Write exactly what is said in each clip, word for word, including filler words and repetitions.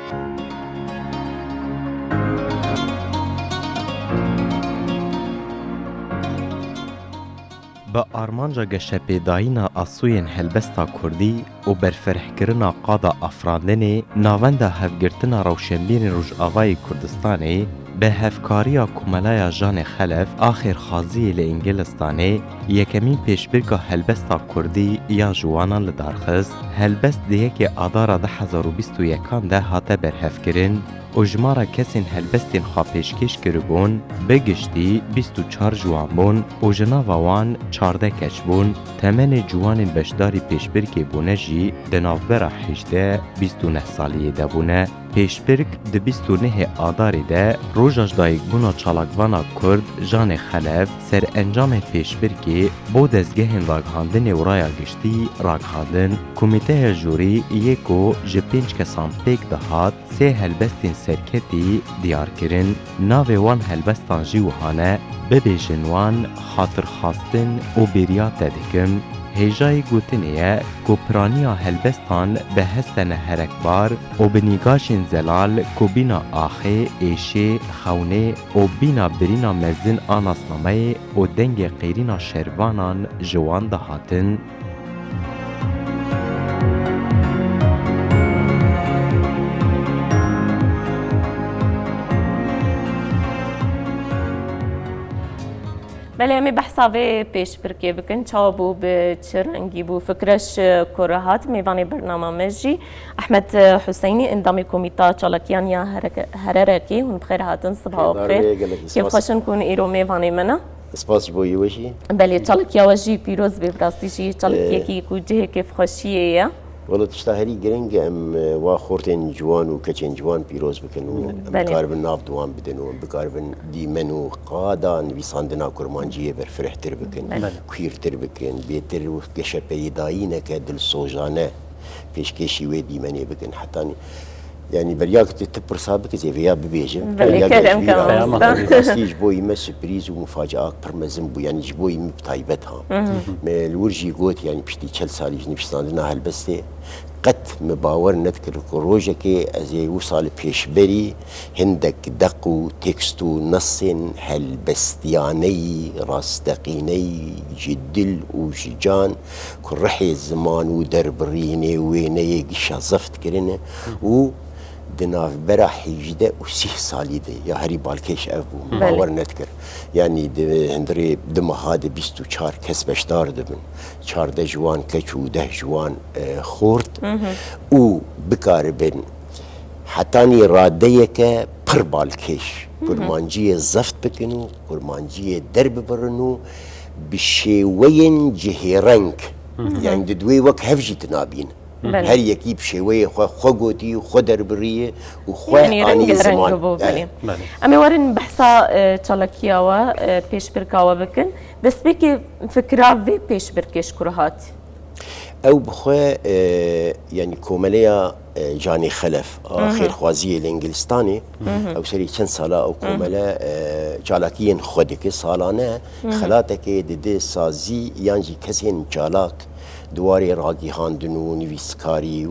Bi armanca geşepêdayîna asûyên helbesta kurdî û berfirehkirina qada afirandinê, Navenda Hevgirtina Rewşenbîrên Rojavayê Kurdistanê bi hevkariya Komelaya Janê Xelef a Xêrxwaziyê li Îngilistanê yekemîn pêşbirka helbesta kurdî ya ji wanan li dar xist. Helbest di yekê Adara du hezar û bîst û yekan de hate berhevkirin û jimara kesên helbestên xwe pêşkêş kiribûn, bi giştî bîst û çar ciwan bûn û ji nava wan çardeh keç bûn. Temenê ciwanên beşdarî pêşbirkê bûne jî di navbera hejdeh bîst û neh saliyê de bûne. Pêşbirk di bîst û nehê Adarê de roja ji dayikbûna çalakvana Kurd Janê Xelef ser encamên pêşbirkê bo dezgehên ragihandinê û raya giştî ragihandin. Komîteya jûrî yê ku ji pênc kesan pêk dihat, sê helbestên serketî diyar kirin. Navê wan helbestan jî wiha ne, Bibêjin wan, Xatirxwastin û Bêriya te dikim. Hêjayî gotinê ye ku piraniya helbestan bi hestene herekbar û bi nîgaşên zelal ku bîna axê, êşê, xewnê û bîna birîna mezin a nasnameyê û dengê qêrîna şervanan ji wan dihatin. Belê, em ê behsa vê pêşbirkê bikin. Çawa bû, bi çi rengî bû, fikre ji ku re hat? Mêvanê bernama me jî Ehmed Huseynî, endamê Komîta Çalakiyan ya Hereke-, Hererekê. Hûn bi xêr hatin, sibaha bi xêr. Kêfxweş in ku hûn îro mêvanê me ne. Spas ji bo yê we jî. Belê, çalakiya we jî pîroz be, bi rastî jî çalakiyekî ku cihê kêfxweşiyê ye. Wela tişta herî giring em, e, wa xortên ciwan û keçên ciwan pîroz bikin û em bikaribin nav di wan bidin û em bikaribin dîmen û qada nivîsandina kurmanciyê berfirehtir bikin, Belê. Kuîrtir bikin, bêtir û geşepeyêdayîneke dilsojane pêşkêşî wê dîmenê bikin. Hetanî, yanî beriya ku tu, tu pirsa bike, zê vêya bibêjim. Belê, kerem ke mamosta. Rastî ji bo me surprîz û mufaciak pir mezin bû. Yanî ji bo me bi taybet ha. Me li wir jî got, yanî piştî çel salî ji nivîsandina helbestê, qet me bawer nedikir ku rojekê ez ê wisa li pêşberî hindek deq û tekst û nesên helbestiyaneyî, rasteqîneyî, ji dil û ji can, ku rihê ziman û derbirînê wêneyê gişa zeft kirine û di navbera hejdeh û sîh salî de ya herî balkêş ev bû. Min Belê. Bawer nedikir. Yanî di hundirê di meha de bîst û çar kes beşdar dibin. Çardeh ji wan keç û deh ji wan, e, xort. Û bikaribin hetanî radeyeke pir balkêş kurmanciyê zeft bikin û kurmanciyê derbibirin û bi şêweyên cihêreng, yanî di duwê wek hev jî tinabîn. Belê. Her yekî bi şêweyê xwe, xwe gotî, xwe derbirî û xwe Yanî anî rengereng ziman. Bû, belê. Eh. Belê. Em ê werin behsa, e, çalakiya we, e, pêşbirka we bikin. Destpêkê fikra vê pêşbirkê ji ku re hat? Ew bi xwe, e, yanî komeleya, e, Canê Xelef a Hı hı. Xêrxwaziyê li Îngilistanê, Hı hı. ew serî çend sala ew Hı hı. komele, e, çalakiyên xwe dike. Salane Hı hı. xelatekê dide sazî yan jî kesên çalak di warê ragihandin û nivîskarî û,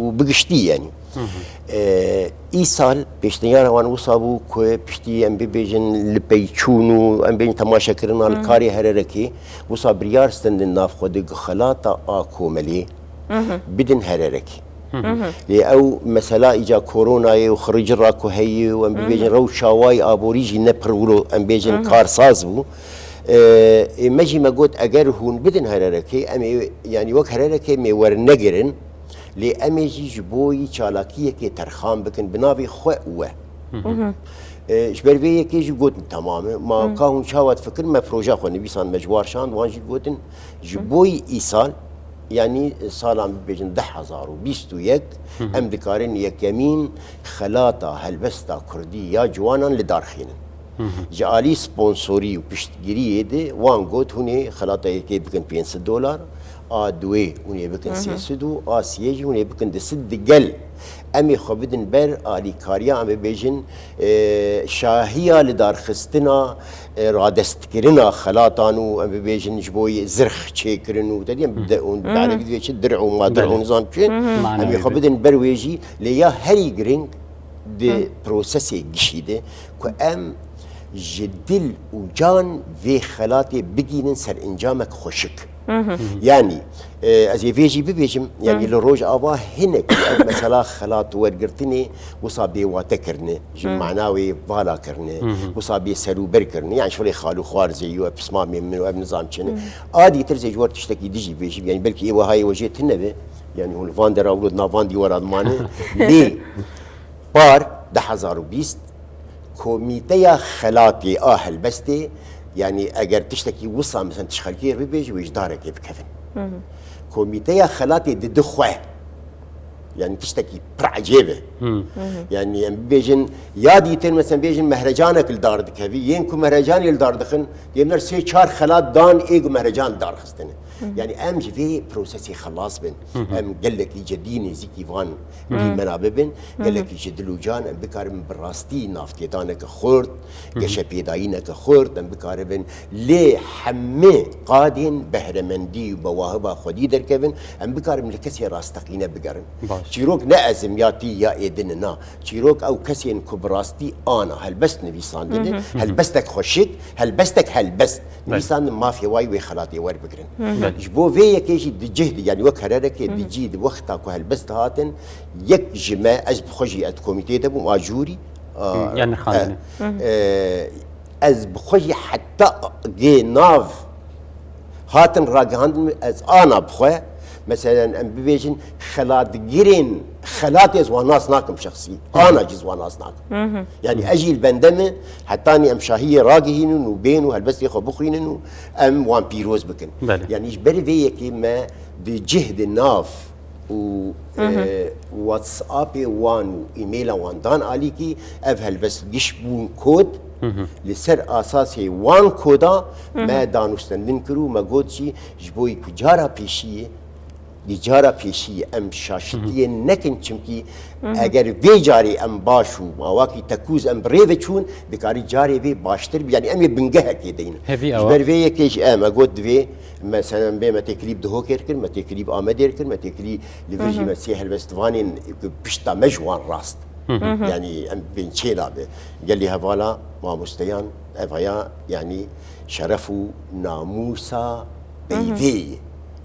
û bi giştî, yanî. Hı hı. E, îsal pêşniyara wan wisa bû ku piştî em bibêjin li peyçûn û em bêjin temaşekirina li Hı hı. karê hererekê, wisa biryar stendin nav xwe di xelata a komelê Hı hı. bidin hererekê. Hı hı. Lê ew mesela îca koronayê û xiricira ku heye û em Hı hı. bibêjin rewşa wayî aborî jî ne pir wilo em bêjin Hı hı. karsaz bû. E, ê me jî me got eger hûn bidin hererekê, em ê, yanî wek hererekê em ê wernegirin, lê em ê jî ji bo yî çalakiyekê terxan bikin bi navê xwe û we. Hı hı. E, ji ber vê yekê jî gotin temam e. Ma Hı. ka hûn çawa difikirin, me proja xwe nivîsan, me ji war şand, wan jî gotin ji Hı. bo yî îsal, yanî salan bibêjin du hezar û bîst û yek, Hı hı. em dikarin yekemîn xelata helbesta kurdî ya ciwanan li dar xînin. Hı hı. Ji alî sponsorî û piştgiriyê de wan got, hûn ê xelata yekê bikin pênc sed dolar, a duwê hûn ê bikin Hı hı. sê sed û a siyê jî hûn ê bikin du sed digel. Em ê xwe bidin ber alîkariya, em ê bêjin, e, şahiya lidarxistina, e, radestkirina xelatan û em ê bêjin ji bo zirx çêkirin û te diyem Hı hı. de, û Hı hı. bi erebî divê çi dir'û ma dir'û Belê. nizam çi. Hı hı. Em ê Manayê xwe bi. bidin ber wê jî, lê ya herî giring, Di prosesê gişî de ku em ji dil û can vê xelatê bigînin ser encamek xweşik. Yanî, e, ez ê vê jî bibêjim, yanî li Rojava hinekî ev mesela xelat wergirtinê wisa bêwate kirine, ji mana wê vala kirine, wisa bê serûber kirine, yanî ji xwe lê xal û xwarzê yo, ev pismamê min û ev nizam çi ne. A dîtir zê ji we tiştekî dijî bêjim, yanî belkî ê wehayê we jê tune be, yanî hûn li van dera wilo di nav van dîwara dimane, lê Par du hezar û bîst, Komîteya Xelatê a Helbestê, yanî eger tiştekî wisa, mesela, tu ji xelkê re bibêjî, wê ji darekê bikevin. Komîteya Xelatê didi xwe, yanî tiştekî pir ecêb e. Yanî em bibêjin, ya dîtir, mesela, bêjin mehrecanek li dar dikevî, yên ku mehrecanê li dar dixin, dê me sê çar xelat dan ê ku mehrecan li dar xistine. Yanî em ji vê prosesê xelas bin. Em gelekî cedî nêzîkî van dîmena bibin. Gelekî ji dil û can em bikarin bi rastî navtêdaneke xurt, geşepêdayîneke xurt, em bikaribin lê hemî qadên behremendî û bewahiba xwedî derkevin, em bikarin li kesê rasteqîne bigerin. Baş. Çîrok ne ez im ya tî ya ê din e, na. Çîrok ew kesên ku bi rastî ana helbest nivîsandine, helbestek xweşik, helbestek helbest nivîsandin, mafê wayî wê xelatê werbigrin. Belê. Ji bo vê yekê jî di cih de, yanî wek hererekê di cî de wexta ku helbest hatin, yek ji me, ez bi xwe jî ez di komîteyê de bûm, a jûrî, a, Hı, ya nirxandinê. e, e, ez bi xwe jî heta gê nav hatin ragihandin, ez ana bi xwe, meselen, em bibêjin, xelatgirên xelatê ez wan nas nakim şexsî. Ana jî ez wan nas nakim. Yanî ez jî li bende me, hetanî em şahiyê ragihînin û bên û helbestê xwe bixwînin û em wan pîroz bikin. Belê. Yanî ji ber vê yekê me di cih, di nav û, e, WhatsAppê wan û emaila wan dan alîkî, ev helbest giş bûn kod. Li ser asasê wan koda me danûstendin kir û me got jî, ji bo ku cara pêşiyê, di cara pêşiyê em şaşitiyê nekin, çimkî eger vê carê em baş û awakî tekûz em bi rê ve çûn, dikarî carê vê baştir bî. Yanî em ê bingehekê deynin. Hevî Ji ew e. ber vê yekê jî em, me got divê, meselen, bê me têkilî bi Dihokê re kir, me têkilî bi Amedê re kir, me têkilî li vir jî me sê helbestvanên ku pişta me ji wan rast. Yanî em bên çê nabe. Gelî hevala mamosteyan, ev haya, yanî şeref û namûsa peyvê ye.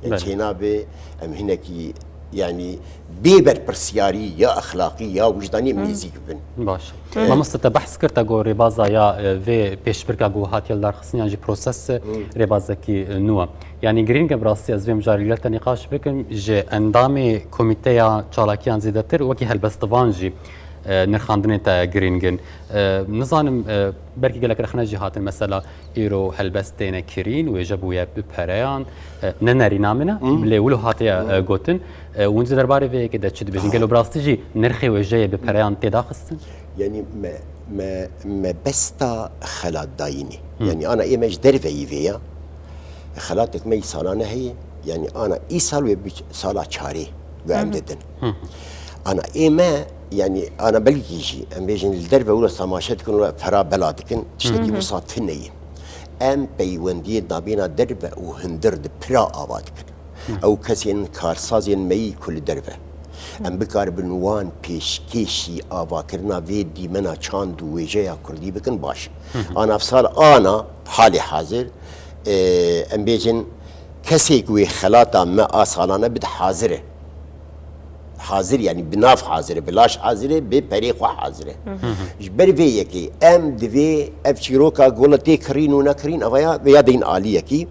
Belê. Çê nabe em hinekî, yanî bê berpirsiyarî ya exlaqî ya wijdanî em nêzîk bibin. Baş. Mamoste, te behs kir, te got rêbaza ya, e, vê pêşbirka ku hatiye lidarxistin yan jî proses, e, rêbazekî, e, nû e. Yanî girîng e bi rastî ez vê mijarê li te nîqaş bikim, ji endamê komîteya çalakiyan zêdetir wekî helbestvan jî, e, nirxandinê te girîng in. E, nizanim, e, belkî gelek rexne jî hatin, mesela îro helbest têne kirîn, wêje bûye bi pereyan, e, ne nerîna min e, lê wilo hatiye, e, gotin. E, hûn di derbarê vê yekê de çi dibêjin? Gelo bi rastî jî nirxê wêjeyê bi pereyan tê daxistin? Yanî me, me, mebesta xelatdayînê. Yanî ana ê me ji derveyî vê ya. Xelatek me î salane heye. Yanî ana îsal wê bi sala çarê ve em didin. Ana ê me, yanî ana belkî jî em bêjin li derve wilo temaşe dikin, wilo fera bela dikin. Tiştekî wisa tune ye. Em peywendiyê nabêna derve û hundir di pira ava dikin. Ew kesên karsazên me yî ku li derve, em bikaribin wan pêşkêşî avakirina vê dîmena çand û wêjeya kurdî bikin, baş. Ana sal ana halê hazir, e, em bêjin, kesê ku wê xelata me a salane bide hazir e. Hazir, yanî bi nav hazir e, bi laş hazir e, bi perê xwe hazir e. Ji ber vê yekê em divê ev çîroka gola tê kirîn û nekirîn, eva ya, vê ya deyin aliyekî.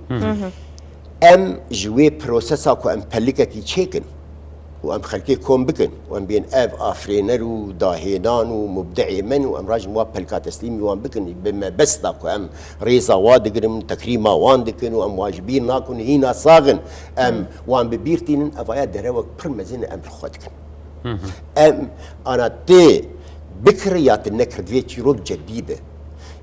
Em ji wê prosesa ku em pelikekî çêkin û em xelkê kom bikin û em bên ev afirêner û dahênan û mubdi'ê me ne û em rajin wa pelika teslîmî wan bikin, bi mebesta ku em rêza wa digirin, tekrîma wan dikin û em wan ji bîr nakin û hîna sax in, em wan bi bîr tînin, evaya derewek pir mezin e em li xwe dikin. Em ana tê bikir ya tu nekir, divê çîrok cedî be.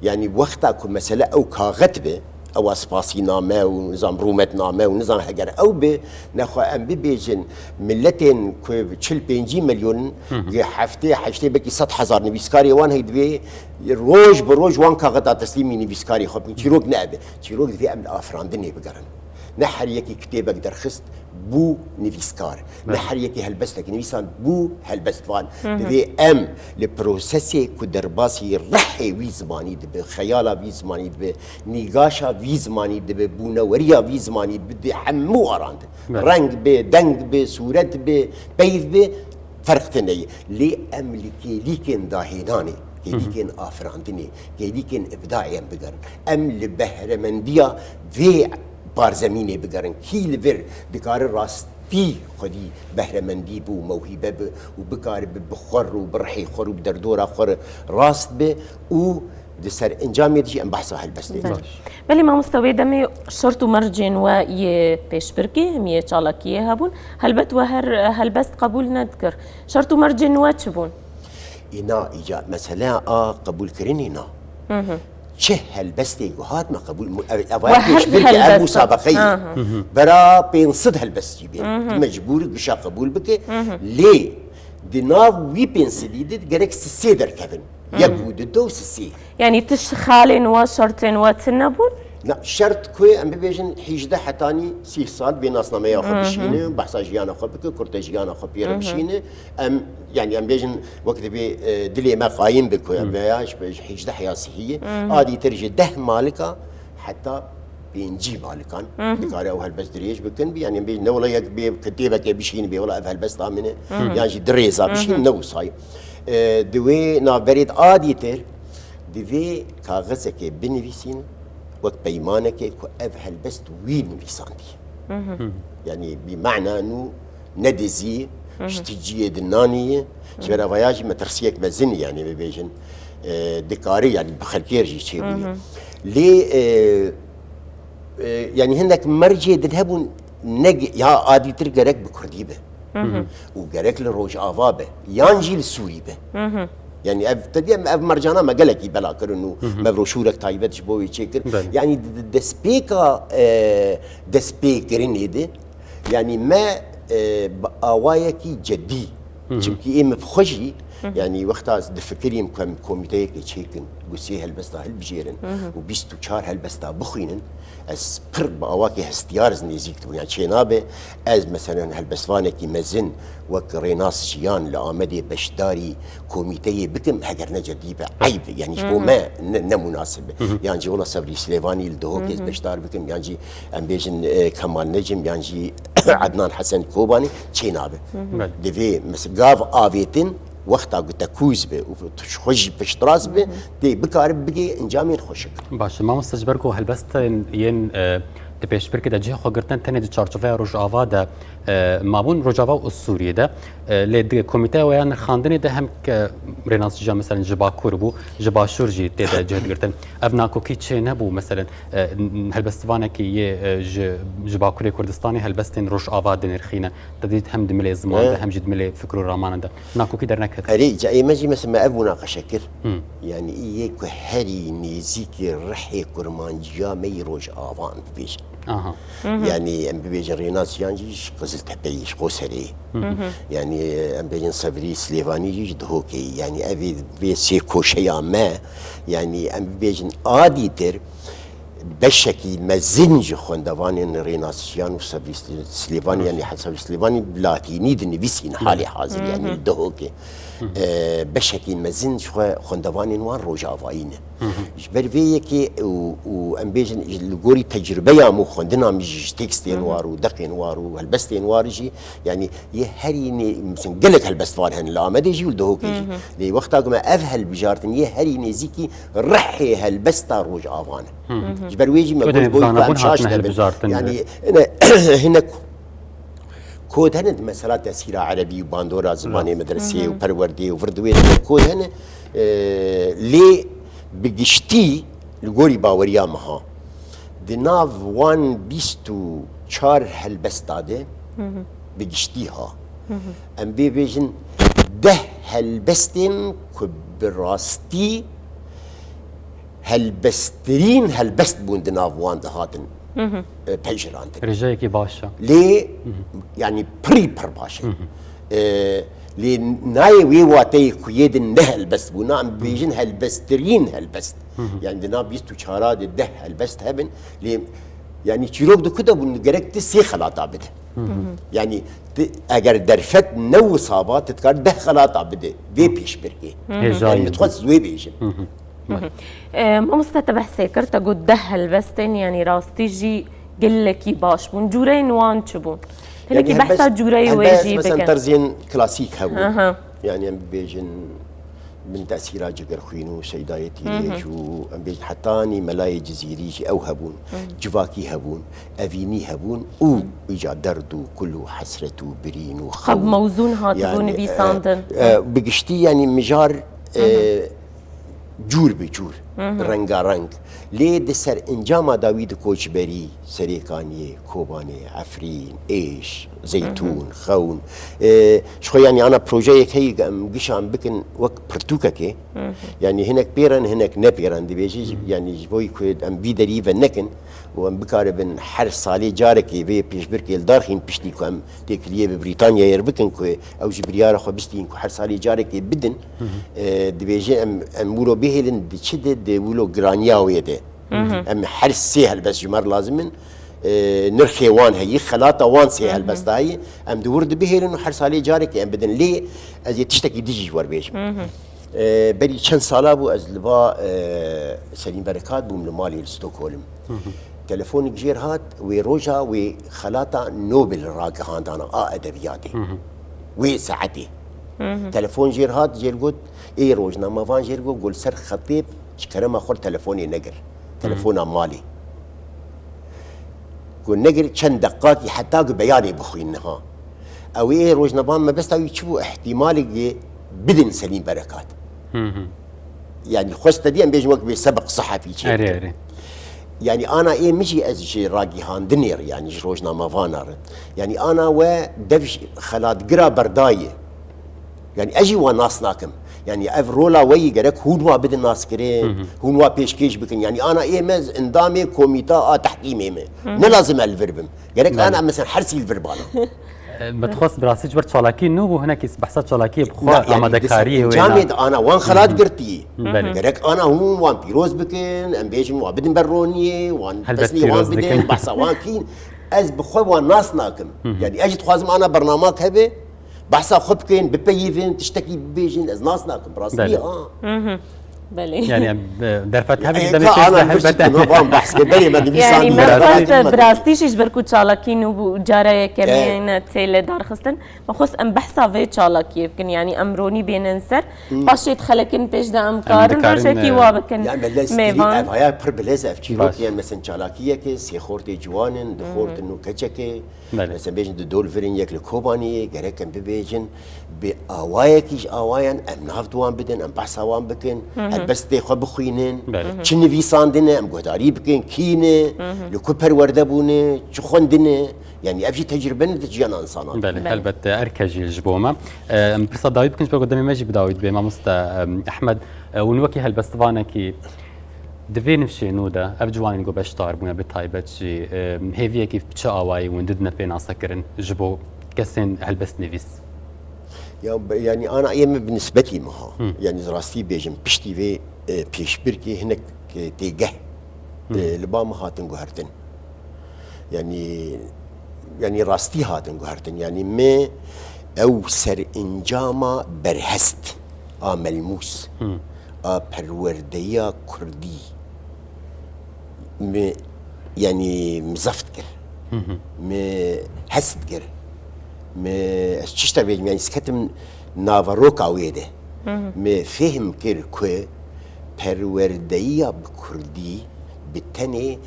Yanî wexta ku mesele ew kaxet be, ewa spasîname û nizam rûmetname û nizam heger ew be, nexwe em bibêjin, miletên ku çil pêncî milyon in, heftê, heştê, belkî sed hezar nivîskarê wan heye, divê roj bi roj wan kaxeta teslîmî nivîskarê xwe bikin. Çîrok nebe. Çîrok divê em li afirandinê bigerin. Ne her yekî kitêbek derxist bû nivîskar. Ne her yekî helbestek nivîsand bû helbestvan. Divê em li prosesê ku derbasî rihê wî zimanî dibe, xeyala vî zimanî dibe, nîgaşa vî zimanî dibe, bûneweriya vî zimanî dibe, hemû arandin. Reng be, deng be, sûret be, peyv be, ferq tune ye. Lê em li kêlîkên dahênanê, kêlîkên afirandinê, kêlîkên îbdaê em bigerin. Em li behremendiya vê barzemînê bigerin. Kî li vir dikare rastî xwedî behremendî bi û mewhîbe bi û bikare bi, bi xwe re û bi rihê xwe re û bi derdora xwe re rast bi û di ser encamê de jî em behsa helbestê dikin. Belê. Belê mamoste, wê demê şert û mercên we yê pêşbirkê, him yê çalakiyê hebûn. Helbet we her helbest qebûl nedikir. Şert û mercên we çi bûn? Îna îca, meseleya a qebûlkirinê na. Çi helbestê ku hat me qebûl, mu-, ev, ev We her pêşbirkê, ev helbesta. Musabeqeyê. Aha. Bera pênc sed helbest jî bê. Tu mecbûr gişa qebûl bike. Lê di nav wî pênc sedî de gerek sisê derkevin. Yek û du, du û sisê. Yanî tu şixalên we, şertên we tune bûn? Na, şert ku em bibêjin hîjdeh hetanî sî sal vê nasnameya xwe bişîne, behsa jiyana xwe bike, kurte jiyana xwe pê re bişîne. Em, yanî em bêjin wek divê, e, dilê me qayîm bi ku veya ji, ji hîjdeh ya sihiyê, a dîtir ji deh malika heta pêncî malikan dikare ew helbest dirêj bikin. Yanî em bêjin ne wela yek bê kitêbekê bişîn bê wela ev helbesta min e, yan jî di rêza bişîn, ne wisa ye. E, di wê navberê de a dîtir divê kaxizekê binivîsîn wek peymanekê ku ev helbest wî nivîsandiye. Yanî bi mana nû ne dizî, ji ti ciyê di nanî ye. Ji ber vaya jî metirsiyek mezin, yanî bibêjin, e, dikare, yanî bi xelkê re jî çêbûye. Lê, e, e, yanî hindek mercê din hebûn, ne ge-, ya a dîtir gerek bi kurdî be. Û gerek li Rojava be, yan jî li Sûrî be. Yanî ev, tevî em ev mercana me gelekî bela kirin û me broşûrek taybet ji bo wê çêkir. Belê. Yanî di, di destpêka, e, destpêkirinê de, yanî me, e, bi awayekî cedî, çimkî ê me bi xwe jî, yanî wexta ez difikirîm ku em komîteyekê çêkin, ku sê helbesta hilbijêrin û bîst û çar helbesta bixwînin, ez pir bi awakê hestiyar ez nêzîk dibûm. Yanî çênabe ez, meselen, helbestvanekî mezin wek Rênas Jiyan li Amedê beşdarî komîteyê bikim, heger ne cedî be, eyb e. Yanî ji bo me ne, ne munasib e. Yan jî wela Sevrî Silêvanî li Dihokê ez beşdar bikim, yan jî em bêjin, e, Kemal Necim, yan jî Ednan Hesen Kobanî çênabe. Belê. Divê mes-, gav avêtin, wexta ku te kûz be û tu ji xwe jî piştrast be, tê bikare bigê encamên xweşik. Baş e, mamoste, ji ber ku helbestên yên, e, di pêşbirkê de cih xwe girtin, tenê di çarçoveya Rojava de, e, mabûn, Rojava û Sûriyê de, e, lê di komîteya we ya nirxandinê de hem ke Rênas Jiyan, meselen, ji Bakur bû, ji Başûr jî tê de cih digirtin. Ev nakokî çê nebû, meselen, e, n-, n-, helbestvanekî yê, e, ji, ji Bakurê Kurdistanê helbestên Rojava dinirxîne. Te dît hem di milê ziman de, hem jî di milê fikr û ramanan de. Nakokî derneket. Erê, ca ê me jî mesela me ev munaqeşe kir. Yanî î yê ku herî nêzîkî rihê kurmanciya me yî Rojavan bibêjin. Aha. Yanî em bibêjin Rênas Jiyan jî ji Qiziltepeyê, ji Qoserê. Yanî em bêjin Sevrî Silêvanî jî ji Dihokê. Yanî ev ê vê sê koşeya me, yanî em bibêjin a dîtir, beşekî mezin ji xwendevanên Rênas Jiyan û Sevrî Silêvanî, yanî Sevrî Silêvanî bi latînî dinivîsîn halê hazir, yanî li Dihokê. E, beşekî mezin ji xwe xwendevanên wan rojavayî ne. Ji ber vê yekê û, û em bêjin ji, li gorî tecrûbeya min û xwendina min jî ji tekstên war û deqên war û helbestên war jî, yanî yê herî nê-, mesela gelek helbestvan hene li Amedê jî û li Dihokê jî. Lê wexta ku me ev hilbijartin yê herî nêzîkî rihê helbesta Rojava ne. Ji ber wê jî me got, ji bo ku em şaş nebin. Yanî hine, hinek kod hene di mesela tesîra erebî û bandora zimanê medreseyê û perwerdeyê û vir di wê de kod hene. E, lê bi giştî li gorî baweriya me ha, di nav wan bîst û çar helbesta de bi giştî ha, em bê bêjin deh helbestên ku bi rastî helbesttirîn helbest bûn di nav wan de hatin, e, pejirandin. Rêjeyekî baş e. Lê, yanî pirî pir baş e. E, lê nayê wê wateyê ku yê din ne helbest bûna, em bêjin helbesttirîn helbest. Yanî di nav bîst û çar de deh helbest hebin, lê Yani çîrok di ku de bûn, gerek tu sê xelata bide. Yani tu eger derfet ne wisa ba, tu dikar deh xelata bide vê pêşbirkê. Hêjayî. Yani min dixwest wê bêjim. E, mamoste, te behsê kir, te got deh helbestên, yanî rastî jî gelekî baş bûn. Cûreyên wan çi bûn? Hinekî behsa cûreyê wê jî bikin. Terzên klasîk hebûn. Aha. Yani em bibêjin bin tesîra Cigirxwîn û Seydayê Tîrêj û em bêjin hetanî Melayê Cizîrî jî ew hebûn. Civakî hebûn, evînî hebûn û îca derd û kul û hesret û birîn û xew. Xeb mewzûn hatibû nivîsandin. E, e, bi giştî yani mijar, e, cûr bi cûr, rengareng. Lê di serencama dawî di koçberî, Serêkaniyê, Kobanê, Efrîn, Êş, Zeytûn, Xewn. E, ji xwe yani ana projeyek heye ku em gişan bikin wek pirtûkekê. Yani hinek pêren, hinek nepêren dibêjî, yani ji bo ku em vî derî ve nekin û em bikaribin her salê carekê vê pêşbirkê li dar xin piştî ku em têkiliyê bi Brîtanyayê re bikin ku ew ji biryara xwe bistîn ku her salê carekê bidin. E, dibêje em, em wilo bihêlin di çi de, di wilo giraniya wê de. Em her sê helbest ji me re lazim in. E, nirxê wan heyî, xelata wan sê helbesta heyî. Em di wir de bihêlin û her salê carekê em bidin. Lê ez ê tiştekî dijî ji we re bêjim. E, berî çend sala bû ez li va, e, Selîm Berekat bûm li malê li Stockholm. Telefonik jêr hat, wê roja wê xelata Nobel ragihandana a edebiyatê. Wê saetê. Telefon jêr hat, jêr got, ê rojnamevan jêr got, got li ser xetê ji kerema xwe telefonê negir. Telefona malê. Got negir çend deqakî heta ku beyanê bixwîn niha. Ew ê rojnamevan mebesta wî çi bû? Îhtîmalê bidin Selîm Berekat. Yani xwest te dî em bêjin wek bê sebeq sehefî çê. Erê, erê. Yani ana ê min jî ez ji ragihandinê re, yani ji rojnamevana re. Yani ana we dev xelatgira berdayê. Yani ez jî wan nas nakim. Yani ev rola we yî gerek hûn wa bidin naskirin, hûn wa pêşkêş bikin. Yani ana ê me ez endamê komîta a tehkîmê me. Ne lazim ez li vir bim. Gerek ana mesela her sî li vir bana. Me dixwest bi rastî ji ber çalakî nû bû, hinekî behsa çalakiyê bi xwe, amadekariyê wê. Camê de ana wan xelat girtî. Gerek ana hûn wan pîroz bikin, em bêjin wan bidin ber roniyê, wan destnî wan bidin, behsa wan kîn. Ez bi xwe wan nas nakim. Yani ez jî dixwazim ana bernamak hebe, behsa xwe bikin, bipeyivin, tiştekî bibêjin, ez nas nakim. Bi rastî ha. Belê. Yani em, e, derfet hebe demê pêş de helbet. Van behs ke berê me nivîsandî. Yani me xwest bi rastî jî ji ber ku çalakî nû bû cara yekemîn tê lê darxistin. Me xwest em behsa vê çalakiyê bikin. Yani em ronî bênin ser. Paşê dixelekin pêş de em karin rojekî wa bikin. Yani me lez mêvan. Ev haya pir bi lez ev çîrok. Baş. Yani mesela çalakiyeke sê xortê ciwan in, du xortin û keçeke. Belê. Mesela bêjin di dol virin yek li Kobaniyê, gerek em bibêjin, bi awayekî ji awayan em nav di wan bidin, em behsa wan bikin. Helbestê xwe bixwînin, çi nivîsandine, em guhdarî bikin, kî ne, li ku perwerde bûne, çi xwendine. Yani ev jî tecrübe ne di jiyana insana. Belê, helbet erk e jî ji bo me. Em pirsa dawî bikin, ji ber ku demê me jî bi dawî dibe, mamoste, em, Ehmed, e, hûn wekî helbestvanekî Di vê nifşê nû de ev ciwanên ku beşdar bûne, bi taybet jî, e, hêviyekî bi çi awayî hûn didine pênasekirin ji bo kesên helbestnivîs? Ya, be-, yani ana ê min bi nisbetî min ha. Hı. Yani rastî bêjim, piştî vê, e, pêşbirkê hinek, e, têgeh, e, li ba min hatin guhertin. Yani, yani rastî hatin guhertin. Yani me ew serencama berhest a melmûs, a perwerdeya kurdî mi, yani mi zeft kir. Mi hest kir. Mi ez çişta bêjim, yani ez ketim naveroka wê de. Mi fêhm kir ku perwerdeyiya bi kurdî bi tenê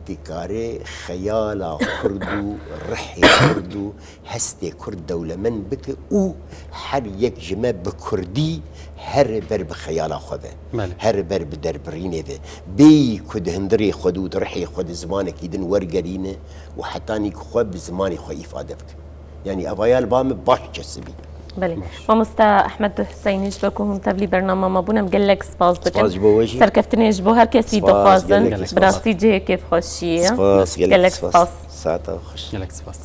dikare xeyala kurd û rihê kurd û hestê kurd dewlemend bike û her yek ji me bi kurdî here ber bi xeyala xwe ve, here ber bi derbirînê ve. Bêyî ku di hundirê xwe de û di rihê xwe de zimanekî din wergerîne û hetanî ku xwe bi zimanê xwe îfade bike. Yani evaya li ba min baş kesibî. Belê. Mamoste Ehmed Huseynî, ji ber ku hûn tevlî bernama me bûn, em gelek spas dikin. Spas ji bo we jî. Serkeftinê ji bo her kesî dixwazin. Bi rastî cihê kêfxweşiyê ye. Spas, gelek spas. Saeta xweş. Gelek spas.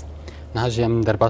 Niha jî em derbas